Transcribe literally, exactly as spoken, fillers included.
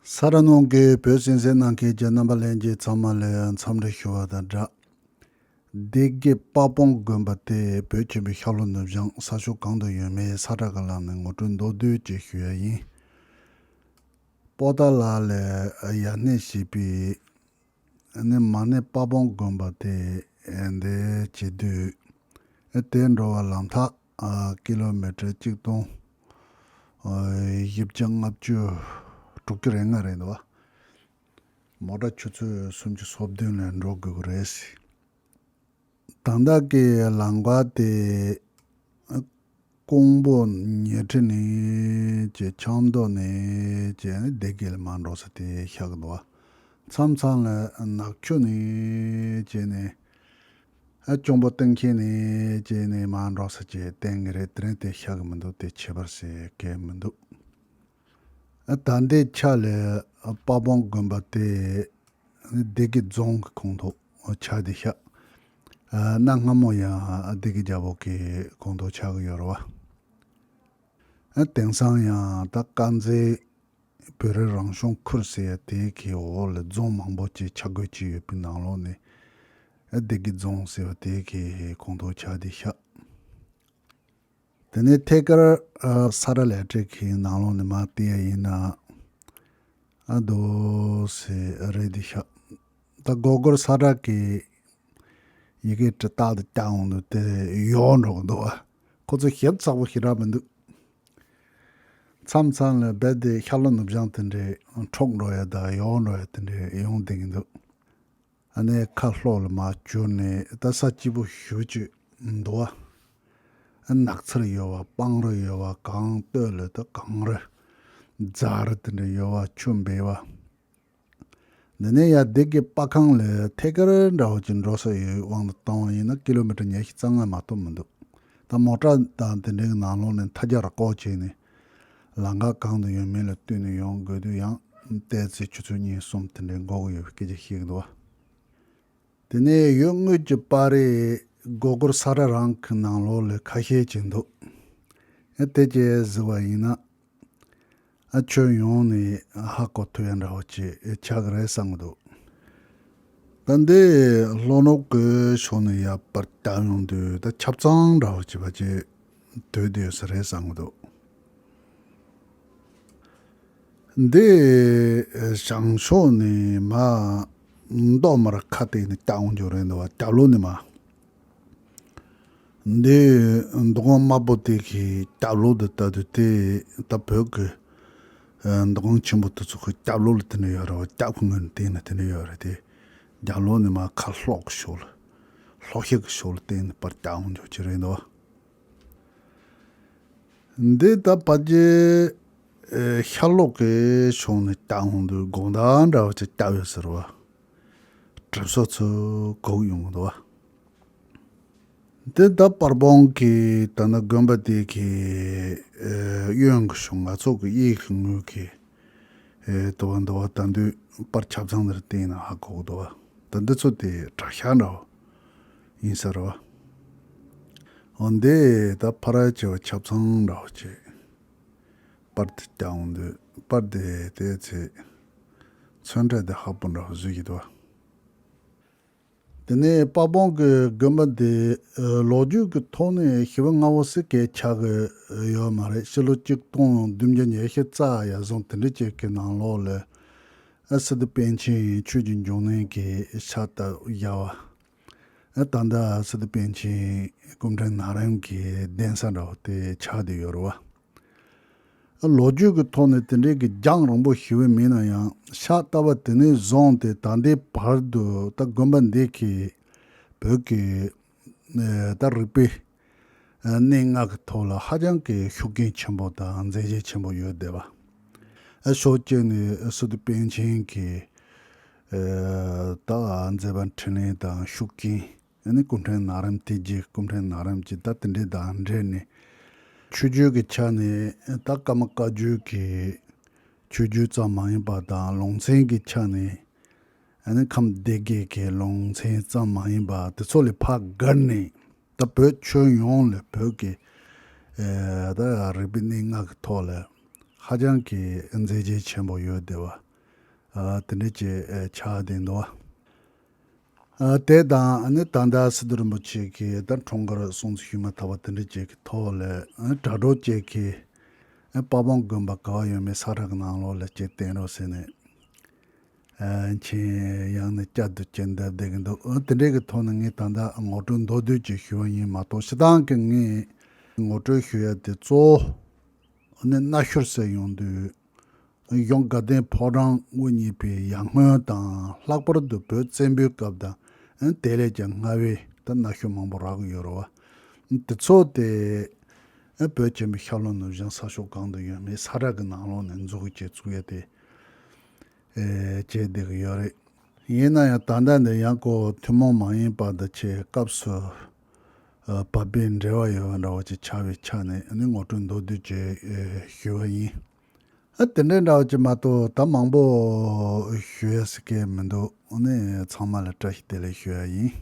ས་ར་ནང་གི་བོད་གསན་གཟིགས་གནང་མཁན་གྱི་རྣམ་པ་ལྷན་རྒྱས་ཚང་མ་ལ་འཚམས་འདྲི་ཞུ་བ་དང་སྦྲགས། སྡེ་དགེ་དཔལ་སྤུངས་དགོན་པ་དེ་བོད་ཆེན་པོའི་ཤར་ལྷོ་ནུབ་བྱང་ས་ཕྱོགས་གང་དུ་ཡོད་མེད་ས་ཁྲ་གི་ལམ་ནས་ངོ་སྤྲོད་མདོར་བསྡུས་ཅིག་ཞུ་ཡ་ཡིན། པོ་ཏཱ་ལ་ལ་ཡ་ཡ་ནས་བྱས་པའི་ནི་མ་ཎི་དཔལ་སྤུངས་དགོན་པ་དེ་འདི་བྱེད་དུས། དེ་འགྲོ་བ་ལམ་ཐག་ཀི་ལོ་མི་ཊར་གཅིག་སྟོང་བཞི་བརྒྱ་ལྔ་བཅུ་དྲུག་ཅུ་རེ་ལྔ་རེད་འདུག་བ། མོ་ཊ་ཆུ་ཚོད་སུམ་ཅུ་སོ་བདུན་ལ་འགྲོ་དགོས་ཀྱི་རེད། ད་ལྟ་གི་ལམ་ཁ་དེ་ཀོང་པོ་ཉལ་ཁྲི་ནས་བྱས་ཆབ་མདོ་ནས་བྱས་ནས་སྡེ་དགེ་ལ་མར་འགྲོ་ས་དེ་ཤར་གི་འདུག་བ། མཚམས་མཚམས་ལ་ནག་ཆུ་ནས་བྱས་ནས་ཨ་གཅུང་པོ་སྟེང་ཁྱེད་ནས་བྱས་ནས་མར་འགྲོ་ས་བྱས་བསྟན་གི་རེད། དེ་རིང་དེ་ཤར་གི་མི་འདུག་དེ་ཁྱད་པར་ཟེར་གི་མི་འདུག་ཨ་ད་ལྟའི་ཆ་ལ་དཔལ་སྤུངས་དགོན་པ་དེ་སྡེ་དགེ་རྫོང་གི་ཁོངས་གཏོགས་ཆགས་བསྡད་ཤག་ཨ་གནའ་སྔ་མོ་ཡང་སྡེ་དགེ་རྒྱལ་པོ་གི་ཁོངས་གཏོགས་ཆགས་ཀྱི་ཡོད་རེད་བ། ཨ་དེང་སང་ཡང་ད་དཀར་མཛེས་བོད་རིགས་རང་སྐྱོང་ཁུལ་ཟེར་ཡ་དེ་གི་འོག་ལ་རྫོང་མང་པོ་ཅིག་ཆ་བགོས་ཀྱི་ཡོད་པའི་ནང་ལོགས་ནས་ཨ་སྡེ་དགེ་རྫོང་ཟེར་བ་དེ་གི་ཁོངས་གཏོགས་ཆགས་བསྡད་ཤག་དེ་ནས་ཐད་ཀར་ཨ་ས་ར་ལས་འབྲས་ཀྱི་ནང་ལོགས་ནས་མར་བལྟས་ཡ་ཡིན་ན། ཨ་དོ་སེ་རེད་འདི་ཤག་ད་སྒོར་སྒོར་ས་ར་གི་ཡི་གེ་གྲི་སྟག་དེ་བཏགས་འོང་དུས་དེ་ཡོག་འགྲོ་གི་འདུག་བ། ཁོ་ཚོ་ཞིབ་ཚགས་པོ་ཞེ་དྲག་མི་འདུག་མཚམས་མཚམས་ལ་རྦད་དེ་ཤར་ལྷོ་ནུབ་བྱང་དེ་འདྲའི་འཕྲོག་འགྲོ་ཡ་དང་ཡོག་འགྲོ་ཡ་དེ་འདྲའི་ཡོང་བསྡད་ཀྱི་འདུག་ཨ་ནེ་ཁ་ལྷོག་ལ་མར་བསྐྱུར་ནས་ད་ས་སྐྱིད་པོ་ཞེ་ཅིག་འདུག་བ། ཨ་ནགས་ཚལ་ཡོད་བ། སྤང་རི་ཡོད་བ། གངས་སྟོད་ལ་ད་གངས་རི་རྫ་རི་དེ་འདྲ་ཡོད་བ། ཆུ་འབེལ་བ། འདི་ནས་ཡར་སྡེ་དགེ་སྤ་ཁང་ལ་ཐད་ཀར་འདྲ་བོ་ཅིག་འགྲོ་ས་ཡོད་དབང་དུ་བཏང་བ་ཡིན་ན་ཀི་ལོ་མི་ཊར་ཉི་ཤུ་རྩ་ལྔ་མ་གཏོགས་མི་འདུག་ད་མོ་ཊ་དང་དེ་འདྲའི་ནང་ལོགས་ནས་མཐའ་རྒྱ་ར་བསྐོར་བྱས་ནས་ལམ་ཁ་གང་དུ་ཡོད་མེད་ལ་ལྟོས་ནས་ཡོང་དགོས་དུས་ཡང་ཏོག་ཙམ་ཆུ་ཚོད་གཉིས་གསུམ་དེ་འདྲའི་འགོར་གི་ཡོད་པའི་སྐད་ཆ་བཤད་ཀྱི་འདུག་བ། དེ་ནས་ཡུལ་དངོས་ཀྱི་པར་རིས་སྒོར་སྒོར་ས་ར་རང་གི་ནང་ལོགས་ལ་ཁ་ཤས་ཅིག་འདུག་ཨེ་དེ་ཅིག་གཟིགས་པ་ཡིན་ན། ཨ་ཁྱོན་ཡོངས་ནས་ཧ་གོ་ཐུབ་ཡ་འདྲ་བོ་ཅིག་ཆགས་ཀྱི་རེད་བསམ་གྱི་འདུག་ད་འདི་ལྷོ་ནུབ་ཀྱི་ཕྱོགས་ནས་ཡར་པར་བལྟ་ཡོང་དུས་ད་ཆབ་གཙང་འདྲ་བོ་ཅིག་བ་ཅིག་དོད་བསྡད་ཡོད་ས་རེད་བསམ་གྱི་འདུག་འདི་བྱང་ཕྱོགས་ནས་མར་མདོ་དམར་ཁ་གཏད་ནས་བལྟ་འོང་རྒྱུ་རེད་འདུག་བ། རྒྱབ་ལོགས་ནས་མར། འདི་མདོ་ཁམས་དམར་པོ་དེ་གི་རྒྱབ་ལོགས་དུ་ལྟ་དུས་དེ་ད་བོད་ཀྱི་མདོ་ཁམས་ཆེན་པོ་དེ་ཚོ་གི་རྒྱབ་ལོགས་ལ་དེ་འདྲ་ཡོད་རེད་བ། རྒྱབ་ཀྱི་ངོས་ནས་བལྟས་ན་དེ་འདྲ་ཡོད་རེད་དེ། རྒྱབ་ལོགས་ནས་མར་ཁ་ལྷོག་གི་ཕྱོགས་ལ་ལྷོ་ཤར་གྱི་ཕྱོགས་ལ་བལྟས་ནས་པར་བལྟ་འོང་རྒྱུ་ཅིག་རེད་འདུག་བ། འདི་ད་ཕལ་ཆེར་ཤར་ལྷོ་གི་ཕྱོགས་ནས་བལྟ་འོང་དུས་དགོང་དག་འདྲ་བ་ཅིག་བལྟ་ཡོད་ཟེར་བ། གྲིབ་སོ་ཚོ་གོག་ཡོང་གི་འདུག་བ། འདི་ད་དཔལ་སྤུངས་ཀྱི་ད་ནི་དགོན་པ་དེ་གི་གཡོན་གྱི་ཕྱོགས། ང་ཚོ་གི་གཡས་ཀྱི་ངོས་ཀྱི་ཨེ་དུ་བ་འདུ་བ། ད་འདི་པར་ཆབ་གཙང་འདིར་བལྟས་ན་ཧ་གོ་གི་འདུག་བ། ད་འདི་ཚོ་དེ་གྲྭ་ཤག་འདྲ་བོ་ཡིན་ས་རེད་བ། འོ་འདི་ད་ཕ་ར་བྱེ་བ་ཆབ་གཙང་འདྲ་བོ་བྱས། པར་དེ་བལྟ་འོང་དུས་པར་དེ་དེ་ཚེ་ཚོན་ཁྲ་དེ་ཧ་པོ་འདྲ་བོ་བཟོས་ཀྱི་འདུག་བ། དེ་ནས་དཔལ་སྤུངས་ཀྱི་དགོན་པ་འདི་ལོ་རྒྱུས་ཀྱི་ཐོག་ནས་ཞེ་པོ་སྔ་བོ་ཟེར་མཁན་ཆགས་ཀྱི་ཡོད་མ་རེད། ཕྱི་ལོ་གཅིག་སྟོང་བདུན་བརྒྱ་ཉི་ཤུ་རྩ་ཡར་སོང་དེ་འདྲ་ཅིག་གི་ནང་ལོགས་ལ་ཨ་སི་ཏུ་པཎ་ཆེན་ཆོས་ཀྱི་འབྱུང་གནས་ཀྱི་ཕྱག་བཏབ་བཞག་པ། ཨ་ད་ལྟ་སི་ཏུ་པཎ་ཆེན་སྐུ་ཕྲེང་ན་རིམ་གྱི་གདན་ས་འདྲ་བོ་དེ་ཆགས་བསྡད་ཡོད་རེད་བ། ཨ་ལོ་རྒྱུས་ཀྱི་ཐོག་ནས་དེ་འདྲའི་གི་རྒྱང་རིང་པོ་ཞེ་པོ་མིན་ན་ཡང་ཕྱག་བཏབ་པ་དེ་ནས་བཟུང་སྟེ་ད་ལྟའི་བར་དུ་ད་དགོན་པ་འདི་གི་བོད་ཀྱི་ཨ་ད་རིག་པའི་ཨ་གནས་ལྔ་གི་ཐོག་ལ་ཧ་ཅང་གི་ཤུགས་རྐྱེན་ཆེན་པོ་དང་མཛད་རྗེས་ཆེན་པོ་ཡོད་བསྡད་པ། ཨ་ཕྱོགས་གཅིག་ནས་སི་ཏུ་པཎ་ཆེན་གྱི་ཨ་ད་མཛད་པ་འཕྲིན་ལས་དང་ཤུགས་རྐྱེན། ཨ་ནི་སྐུ་ཕྲེང་ན་རིམ་དེ་རྗེས་སྐུ་ཕྲེང་ན་རིམ་གྱི་ད་དེ་འདྲའི་དང་འབྲེལ་ནས་ཆོས་བརྒྱུད་ཀྱི་ཆ་ནས་ད་ཀརྨ་བཀའ་བརྒྱུད་ཀྱི་ཆོས་བརྒྱུད་ཙམ་མ་ཡིན་པ་དང་ལུང་ཚན་གྱི་ཆ་ནས་ཨ་ནི་ཁམས་སྡེ་དགེ་གི་ལུང་ཚན་ཙམ་མ་ཡིན་པ་དེ་ཚོ་ལས་ཕར་བརྒལ་ནས་ད་བོད་ཁྱོན་ཡོངས་ལ་བོད་ཀྱི་ཨེ་ད་རིག་པའི་གནས་ལྔ་གི་ཐོག་ལ་ཧ་ཅང་གི་མཛད་རྗེས་ཆེན་པོ་ཡོད་བསྡད་པ། ཨ་དེ་འདྲ་ཅིག་ཨེ་ཆགས་བསྡད་འདུག་བ། ཨ་དེ་དང་ཨ་ནི་ད་ལྟ་སི་ཏུ་རིན་པོ་ཆེ་གིས་ད་འཁྲུངས་སྐར་སྲུང་བརྩི་ཞུས་མ་ཐག་པ་དེ་འདྲ་ཅིག་གི་ཐོག་ལ་ཨ་ནི་དྲ་གྲོགས་ཅིག་གིས་ཨ་དཔལ་སྤུངས་དགོན་པ་ག་བ་ཡོད་མེད་ས་ཁྲ་གི་ནང་ལོགས་ལ་ཅིག་བསྟན་རོགས་ཟེར་ནས། ཨ་མཆན་ཡང་ནས་བསྐྱར་དུ་ཅིག་འདེབས་བསྡད་ཀྱི་འདུག་ཨ་དེ་འདྲའི་གི་ཐོག་ནས་ངས་ད་ལྟ་ངོ་སྤྲོད་མདོར་བསྡུས་ཅིག་ཞུ་བ་ཡིན་མ་གཏོགས། སྤྱིར་བཏང་གི་ངས་ངོ་སྤྲོད་ཞུ་ཡ་དེ་གཙོ་བོ་ཨ་ནི་གནའ་ཤུལ་ཟེར་ཡོང་དུས། གཞུང་དགའ་ལྡན་ཕོ་བྲང་དབུ་བརྙེས་པའི་ཡར་སྔོན་དང་། ལྷག་པར་དུ་བོད་བཙན་པོའི་སྐབས་དང་། དེ་ལས་ཀྱང་སྔ་བའི་ད་གནའ་ཤུལ་མང་པོ་རག་གི་ཡོད་རེད་བ། དེ་ཚོ་དེ་བོད་ཆེན་པོའི་ཤར་ལྷོ་ནུབ་བྱང་ས་ཕྱོགས་གང་དུ་ཡོད་མེད་ས་ཁྲ་གི་ནང་ལོགས་ནས་མཛུབ་གུ་ཅིག་བཙུགས་ཡ་དེ་བྱས་བསྡད་ཀྱི་ཡོད་རེད། ཡིན་ན་ཡང་ད་ལྟ་འདི་ཡང་ཁོ་ཐུན་མོང་མ་ཡིན་པ་དང་ཆེས་སྐབས་སུ་བབ་པའི་འབྲེལ་བ་ཡོད་པ་འདྲ་བོ་ཅིག་ཆགས་པའི་ཆ་ནས་ཨ་ནི་ངོ་སྤྲོད་མདོར་བསྡུས་ཅིག་ཞུས་པ་ཡིན། ཨ་དེ་འདྲའི་འདྲ་བ་ཅིག་མ་གཏོགས་ད་མང་པོ་ཞུ་ཡ་ཟེར་མཁན་མི་འདུག་ཨ་ནི་ཚང་མ་ལ་བཀྲ་ཤིས་བདེ་ལེགས་ཞུ་ཡ་ཡིན།